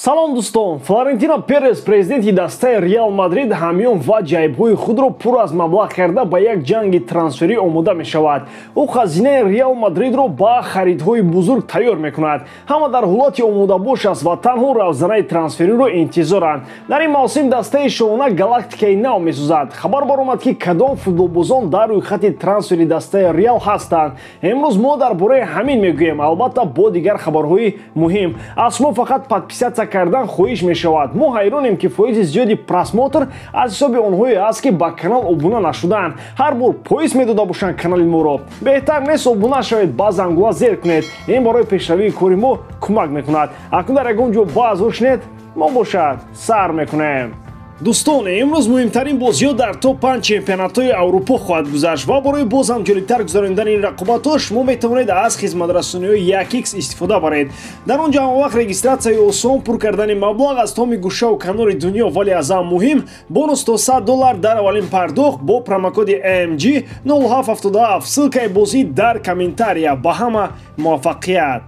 Салом, дӯстон! Флорентино Перес, президенти дастаи Реал Мадрид, ҳамён ва ҷайбҳои худро пур аз маблағ карда, ба як ҷанги трансферӣ омода мешавад. Ӯ хазинаи Реал Мадридро ба харидҳои бузург тайёр мекунад. Ҳама дар ҳолати омодабош аст ва танҳо равзанаи трансфериро интизоранд. Дар ин мавсим дастаи шоҳона галактикаи нав месозад. Хабар баромад, ки кадом футболбозон дар рӯйхати трансфери дастаи Реал ҳастанд. Имрӯз мо дар бораи ҳамин мегӯем, албатта, бо дигар хабарҳои муҳим. Аз шумо фақат подписаться кардан хоҳиш мешавад. Мо ҳайронем, ки фоизи зиёди просмотр аз ҳисоби онҳое аст, ки ба канал обуна нашудаанд. Ҳар бор поис медода бошанд канали моро. Беҳтар нест обуна шавед, ба зангула зер кунед? Ин барои пешравии кори мо кӯмак мекунад. Акнун дар ягон ҷо баъзо шинед, мо бошад сар мекунем. Дӯстон, имрӯз муҳимтарин бозиҳо дар топ 5 чемпионатҳои Аврупо хоҳад гузашт ва барои боз ҳам ҷолибтар гузаронидани ин рақобатҳо шумо метавонед аз хизматрасониҳои 1x истифода баред. Дар он ҷо ҳамавақт регистратсияи осон, пур кардани маблағ аз томи гӯшаву канори дунё, вале аз ҳам муҳим, бонус то 100 доллар дар аввалин пардохт бо промокоди MG 0777. Ссылкаи бозӣ дар комментария. Ба ҳама муваффақият!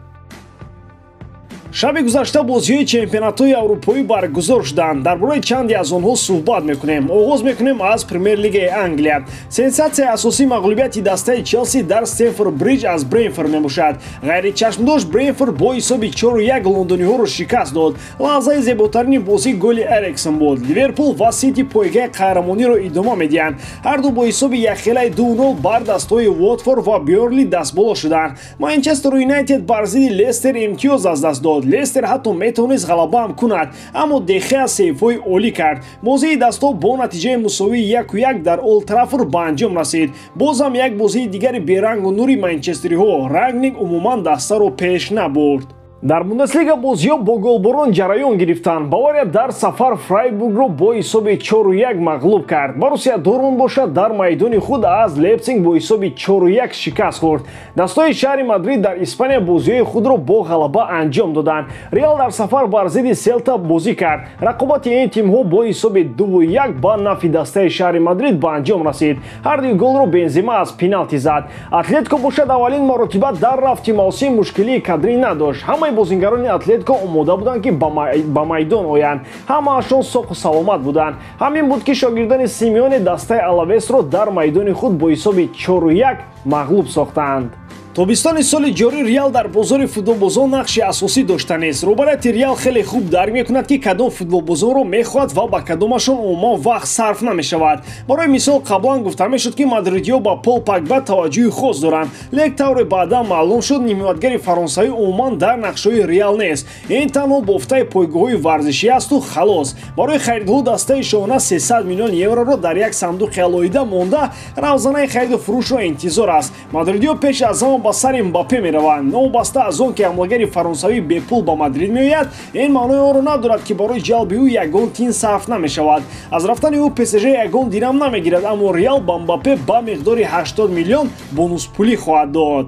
Шаби гузашта бозиҳои чемпионатҳои аврупоӣ баргузор шуданд. Дар бораи чанде аз онҳо суҳбат мекунем. Оғоз мекунем аз Премер-лигаи Англия. Сенсатсияи асосӣ мағлубияти дастаи Челси дар Стемфорд Бриҷ аз Бренфорд мебошад. Ғайричашмдошт Бренфорд бо ҳисоби 4-1 лондониҳоро шикаст дод. Лаҳзаи зеботарини бозӣ голи Эриксон буд. Ливерпул ва Сити пойгаи қаҳрамониро идома медиҳанд. Ҳарду бо ҳисоби якхелаи 2-0 бар дастҳои Уотфорд ва Бёрнли дастболо шуданд. Манчестер Юнайтед бар зидди Лестер имтиёз аз даст дод. Лестер ҳатто метавонист ғалабаам кунад, аммо Де Хеа сейвҳои олӣ кард. Бозии дастҳо бо натиҷаи мусовии 1-1 дар Олд Траффорд ба анҷом расид. Бозам як бозии дигари берангу нури манчестериҳо. Рангник умуман дастаро пеш набурд. Дар Бундеслига бозиҳо бо голборон ҷараён гирифтанд. Бавария дар сафар Фрайбургро бо ҳисоби 4-1 мағлуб кард. Боруссия Дортмунд бошад, дар майдони худ аз Лейпсиг бо ҳисоби 4-1 шикаст хӯрд. Дастҳои шаҳри Мадрид дар Испания бозиҳои худро бо ғалаба анҷом доданд. Реал дар сафар бар зидди Селта бозӣ кард. Рақобати ин тимҳо бо ҳисоби 2-1 ба нафъи дастаи шаҳри Мадрид ба анҷом расид. Ҳардуи голро Бензема аз пеналти зад. Атлетико бошад, аввалин маротиба дар рафти мавсим мушкилии кадрӣ надошт. Ҳамаи бозингарони Атлетико омода буданд, ки ба майдон оянд. Ҳамаашон соқу саломат буданд. Ҳамин буд, ки шогирдони Симеоне дастаи Алавесро дар майдони худ бо ҳисоби 4-1 мағлуб сохтанд. Тобистони соли ҷорӣ Реал дар бозори футболбозон нақши асосӣ доштанист. Роҳбарияти Реал хеле хуб дарк мекунад, ки кадом футболбозонро мехоҳад ва ба кадомашон умуман вақт сарф намешавад. Барои мисол, қаблан гуфта мешуд, ки мадридиҳо ба Пол Погба таваҷҷӯҳи хос доранд, лек тавре баъдан маълум шуд, нимҳимоятгари фаронсавӣ умуман дар нақшҳои Реал нест. Ин танҳо бофтаи пойгоҳҳои варзишӣ асту халос. Барои харидҳо дастаи шоҳона 300 миллион евроро дар як сандуқи алоҳида монда, равзанаи хариду фурӯшро интизор аст. Мадридиҳо пеш аз ҳама ба сари Мбаппе мераванд. Новобаста аз он ки ҳамлагари фаронсавӣ бепул ба Мадрид меояд, ин маънои онро надорад, ки барои ҷалби ӯ ягон тин сарф намешавад. Аз рафтани ӯ ПСЖ ягон дирам намегирад, аммо Реал ба Мбаппе ба миқдори 80 миллион бонуспулӣ хоҳад дод.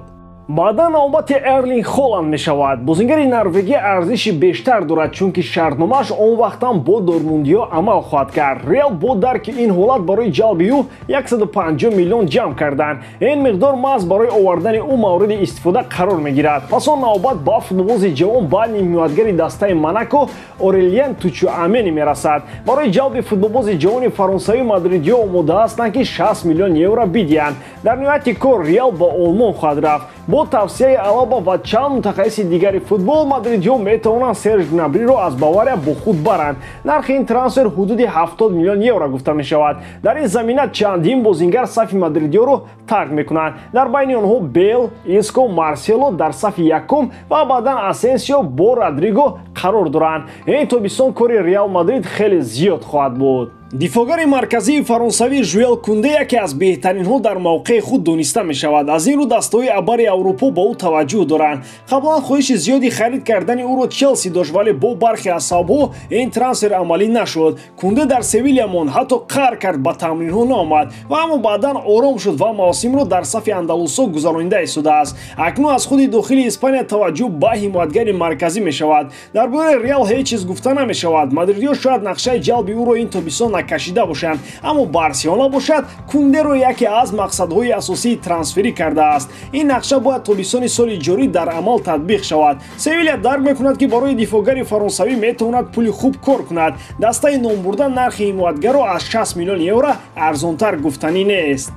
Баъдан навбати Эрлинг Холанд мешавад. Бозингари Норвегия арзиши бештар дорад, чунки шартномааш он вақтам бо дортмундиҳо амал хоҳад кард. Реал бо дарки ин ҳолат барои ҷалби ӯ 150 миллион ҷамъ карданд. Ин миқдор маҳз барои овардани ӯ мавриди истифода қарор мегирад. Пас он навбат ба футболбози ҷавон ба нимҳимоятгари дастаи Монако Орелиен Тучуамени мерасад. Барои ҷалби футболбози ҷавони фаронсавӣ мадридиҳо омода ҳастанд, ки 60 миллион евро бидиҳанд. Дар ниҳояти кор Реал ба Олмон хоҳад рафт. Бо тавсияи Алаба ва чанд мутахассиси дигари футбол мадридиҳо метавонанд Серж Гнабриро аз Бавария бо худ баранд. Нархи ин трансфер ҳудуди 70 миллион евро гуфта мешавад. Дар ин замина чандин бозингар сафи мадридиҳоро тарк мекунанд. Дар байни онҳо Бел, Иско, Марсело дар сафи якум ва баъдан Асенсио бо Родриго қарор доранд. Ин тобистон кори Реал Мадрид хеле зиёд хоҳад буд. Дифоъгари марказии фаронсавӣ Жуэл Кунде яке аз беҳтаринҳо дар мавқеи худ дониста мешавад. Аз ин рӯ дастҳои абари Аврупо ба ӯ таваҷҷӯҳ доранд. Қаблан хоҳиши зиёди харид кардани ӯро Челси дошт, вале бо бархе аз сабабҳо ин трансфер амалӣ нашуд. Кунде дар Севилия монд, ҳатто қаҳр кард, ба тамринҳо наомад ва аммо баъдан ором шуд ва мавсимро дар сафи андалусо гузаронида истодааст. Акнун аз худи дохили Испания таваҷҷӯҳ ба ҳимоятгари марказӣ мешавад. Дар бораи Реал ҳеҷ чиз гуфта намешавад. Мадридиҳо шояд нақшаи ҷалби ӯро ин тобистон Барселона кашида бошанд, аммо Барселона бошад Кундеро яке аз мақсадҳои асосии трансферӣ кардааст. Ин нақша бояд тобистони соли ҷорӣ дар амал татбиқ шавад. Севиля дарк мекунад, ки барои дифоъгари фаронсавӣ метавонад пули хуб кор кунад. Дастаи номбурда нархи ҳимоятгарро аз 60 миллион евро арзонтар гуфтанӣ нест.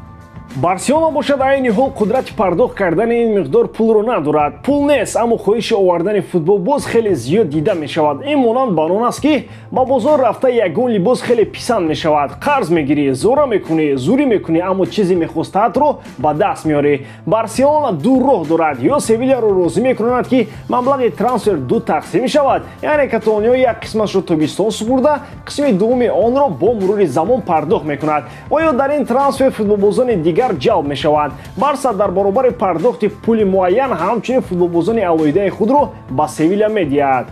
Барселона бошад айни ҳол қудрати пардохт кардани ин миқдор пулро надорад. Пул нест, аммо хоҳиши овардани футболбоз хеле зиёд дида мешавад. Ин монанд ба он аст, ки ба бозор рафта ягон либос хеле писанд мешавад. Қарз мегирӣ, зора мекунӣ, зурӣ мекунӣ, аммо чизе мехостаатро ба даст меорӣ. Барселона ду роҳ дорад: ё Севилияро розӣ мекунад, ки маблағи трансфер ду тақсим шавад, яъне каталониё як қисмашро тобистон супурда, қисми дуввуми онро бо мурури замон пардохт мекунад, ва ё дар ин трансфер футболбозони дигар ҷалб мешаванд. Барса дар баробари пардохти пули муайян ҳамчунин футболбозони алоҳидаи худро ба Севиля медиҳад.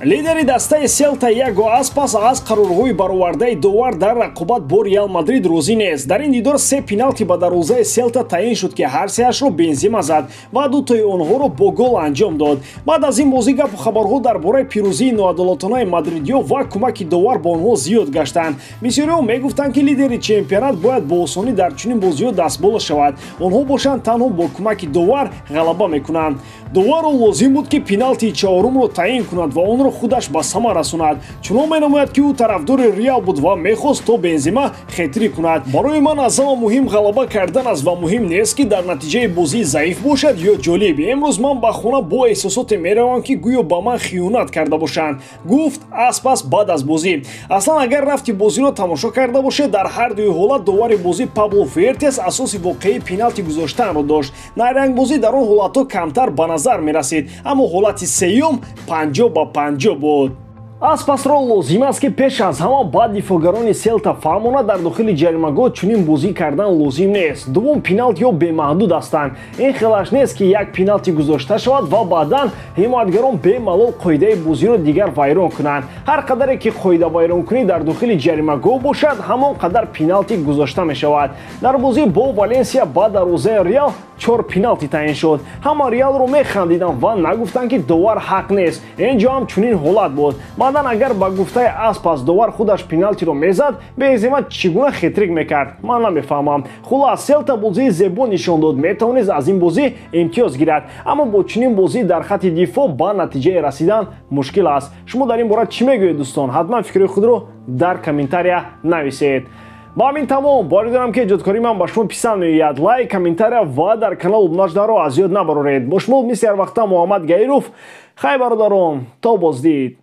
Лидери дастаи Селта Яго Аспас аз қарорҳои баровардаи довар дар рақобат бо Реал Мадрид розӣ нест. Дар ин дидор се пеналти ба дарвозаи Селта таъин шуд, ки ҳар сеашро Бензима зад ва дутои онҳоро бо гол анҷом дод. Баъд аз ин бозӣ гапу хабарҳо дар бораи пирӯзии ноадолатонаи мадридиё ва кӯмаки довар ба онҳо зиёд гаштанд. Бисёриҳо мегуфтанд, ки лидери чемпионат бояд бо осонӣ дар чунин бозиҳо дастболо шавад. Онҳо бошанд танҳо бо кӯмаки довар ғалаба мекунанд. Доварро лозим буд, ки пеналти чаҳорумро таъин кунад ва онро худаш ба самар расонад. Чунон менамояд, ки ӯ тарафдори Реал буд ва мехост то Бензима хетрик кунад. Барои ман аз ҳама муҳим ғалаба кардан аст ва муҳим нест, ки дар натиҷаи бозӣ заиф бошад ё ҷолиб. Имрӯз ман ба хона бо эҳсосоте меравам, ки гӯё ба ман хиёнат карда бошанд, гуфт Аспас баъд аз бозӣ. Аслан агар рафти бозиро тамошо карда бошед, дар ҳар дуи ҳолат довари бозӣ Пабло Фуэртес асоси воқеии пеналти гузоштанро дошт. Найрангбозӣ дар он ҳолатҳо камтар ба назар мерасид, аммо ҳолати сеюм 50-50 буд. Аспасро лозим аст, ки пеш аз ҳама ба дифоъгарони Селта фаҳмонад, дар дохили ҷаримагоҳ чунин бозӣ кардан лозим нест. Дуввум, пеналти ё бемаҳдуд ҳастанд. Ин хелаш нест, ки як пеналти гузошта шавад ва баъдан ҳимоятгарон бемалол қоидаи бозиро дигар вайрон кунанд. Ҳар қадаре ки қоидавайронкунӣ дар дохили ҷаримагоҳ бошад, ҳамон қадар пеналти гузошта мешавад. Дар бозӣ бо Валенсия ба дарвозаи Реал 4 пеналти таъин шуд. Ҳама Реалро механдиданд ва нагуфтанд, ки довар ҳақ нест. Ин ҷо ҳам чунин ҳолат буд. Баъдан агар ба гуфтаи Аспас довар худаш пеналтиро мезад, Бензима чӣ гуна хетрик мекард? Ман намефаҳмам. Хулас, Селта бозии зебо нишон дод, метавонист аз ин бозӣ имтиёз гирад, аммо бо чунин бозӣ дар хатти дифоъ ба натиҷае расидан мушкил аст. Шумо дар ин бора чӣ мегӯед, дӯстон? Ҳатман фикри худро дар комментария нависед. Ба ҳамин тамом. Боварӣ дорам, ки эҷодкории ман ба шумо писанд меояд. Лайк, комментария ва дар канал обуна шуданро аз ёд набароред. Бо шумо мисли ҳар вақта Муҳаммад Гаиров. Хай, бародарон, то боздид.